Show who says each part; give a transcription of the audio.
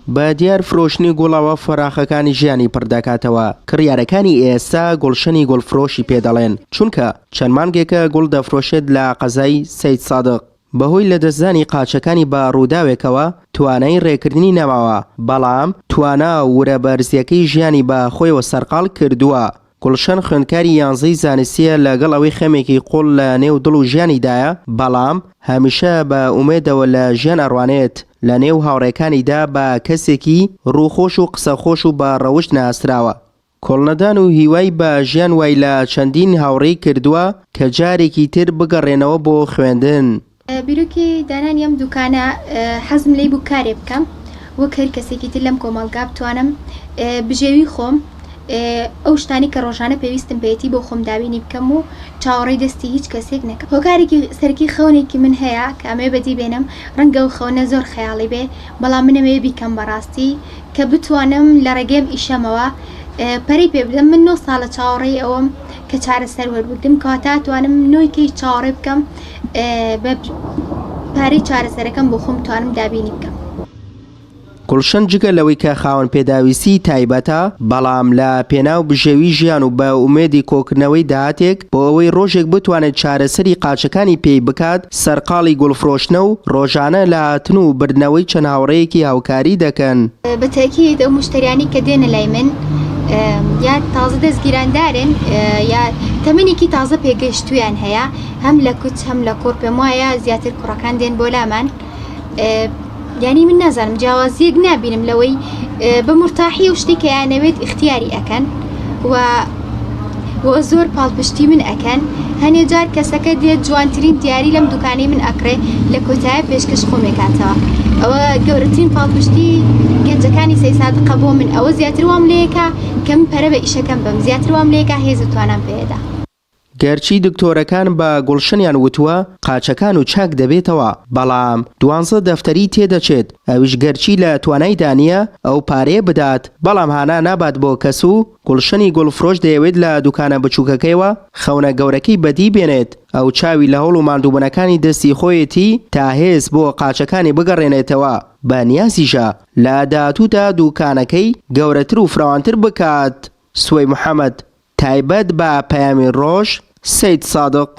Speaker 1: بە دیار فرۆشتنی گوڵەوە فەراخەکانی ژیانی پڕ دەکاتەوە، کڕیارەکانی ئێستا گوڵشەنی گوڵفرۆشی پێ دەڵێن، چونکە چەند مانگێکە گوڵ دەفرۆشێت لە قەزای سەیدسادق. بەهۆی لەدەستدانی قاچەکانی بە ڕووداوێکەوە توانای ڕێکردنی نەماوە، بەڵام توانا و ورە بەرزییەکەی ژیانی بە خۆیەوە سەرقاڵ کردووە. گوڵشەن خوێندکاری یانزەی زانستییە لەگەڵ ئەوەی خەمێکی قوڵ لە نێو دڵ و ژیانیدایە، بەڵام هەمیشە بە ئومێدەوە لە ژیان ئەڕوانێت، لە نێو هاوڕێکانیدا بە کەسێکی ڕووخۆش و قسەخۆش و بە ڕەوشت ناسراوە. کۆڵنەدان و هیوای بە ژیان وای لە چەندین هاوڕێی کردووە کە جارێکی تر بگەڕێنەوە بۆ خوێندن.
Speaker 2: بیرۆکی دانانی ئەم دوکانە حەزم لێی بوو کارێ بکەم وەک هەر کەسێکی تر لەم کۆمەڵگا بتوانم بژێوی خۆم ئەو شتانی کە ڕۆژانە پێویستم پێیەتی بۆ خۆم دابینی بکەم و چاوەڕێی دەستی هیچ کەسێک نەکەم هۆکارێکی سەرەکی خەونێکی من هەیە کە ئەمەوێ بەدی بێنم ڕەنگە ئەو خەونە زۆر خەیاڵی بێ بەڵام من ئەمەوێ بیکەم بەڕاستی کە بتوانم لە ڕێگەی ئەم ئیشەمەوە پەرەی پێ بدەم من نۆ ساڵە چاوەڕێی ئەوەم کە چارەسەر وەربگرم کەواتە ئەتوانم نۆی کەی چاوەڕێ بکەم بە پارەی چارەسەرەکەم بۆ خۆم توانم دابینی بکەم.
Speaker 1: گوڵشەن جگە لەوەی کە خاوەن پێداویستیی تایبەتە، بەڵام لە پێناو بژێوی ژیان و بە ئومێدی کۆکردنەوەی داهاتێک بۆ ئەوەی ڕۆژێک بتوانێت چارەسەری قاچەکانی پێی بکات، سەرقاڵی گوڵفرۆشتنە و ڕۆژانە لە هاتن و بردنەوەی چەند هاوڕێیەکی هاوکاری دەکەن.
Speaker 2: بە تەئکید ئەو موشتەریانەی کە دێنە لای من یا تازە دەستگیراندارن یا تەمەنێکی تازە پێگەیشتوویان هەیە هەم لە کچ هەم لە کوڕ پێم وایە زیاتر کوڕەکان دێن بۆ لامان یانی من نازانم جیاوازیەک نابینم لەوەی بە مورتاحی و شتێک کە یانەوێت ئیختیاری ئەکەن و و زۆر پاڵپشتی من ئەکەن هەنێ جار کەسەکە دێت جوانترین دیاری لەم دوکانەی من ئەکڕێ لە کۆتایە پێشکەش خۆمێکاتەوە ئەوە گەورەترین پاڵپشتی گەنجەکانی سەیسادقە بۆ من ئەوە زیاتر وام لەیەکە کە من پەرە بە ئیشەکەم بم زیاتر وام لەیەکە هێز و توانام پێدا.
Speaker 1: گەرچی دکتۆرەکان بە گوڵشەنیان وتووە قاچەکان و چاک دەبێتەوە، بەڵام دوانزە دەفتەری تێدەچێت، ئەویش گەرچی لە توانایدا نییە ئەو پارەیە بدات، بەڵام هانا نابات بۆ کەس و گوڵشەنی گوڵفرۆش دەیەوێت لە دوکانە بچوکەکەیەوە خەونە گەورەکەی بەدی بێنێت، ئەو چاوی لە هەوڵ و ماندووبونەکانی دەستی خۆیەتی تا هێز بۆ قاچەکانی بگەڕێنێتەوە، بە نیازیشە لە داهاتوودا دوکانەکەی گەورەتر و فراوانتر بکات. سوەی محەمەد، تایبەت بە پەیامی ڕۆژ، سەیدسادق.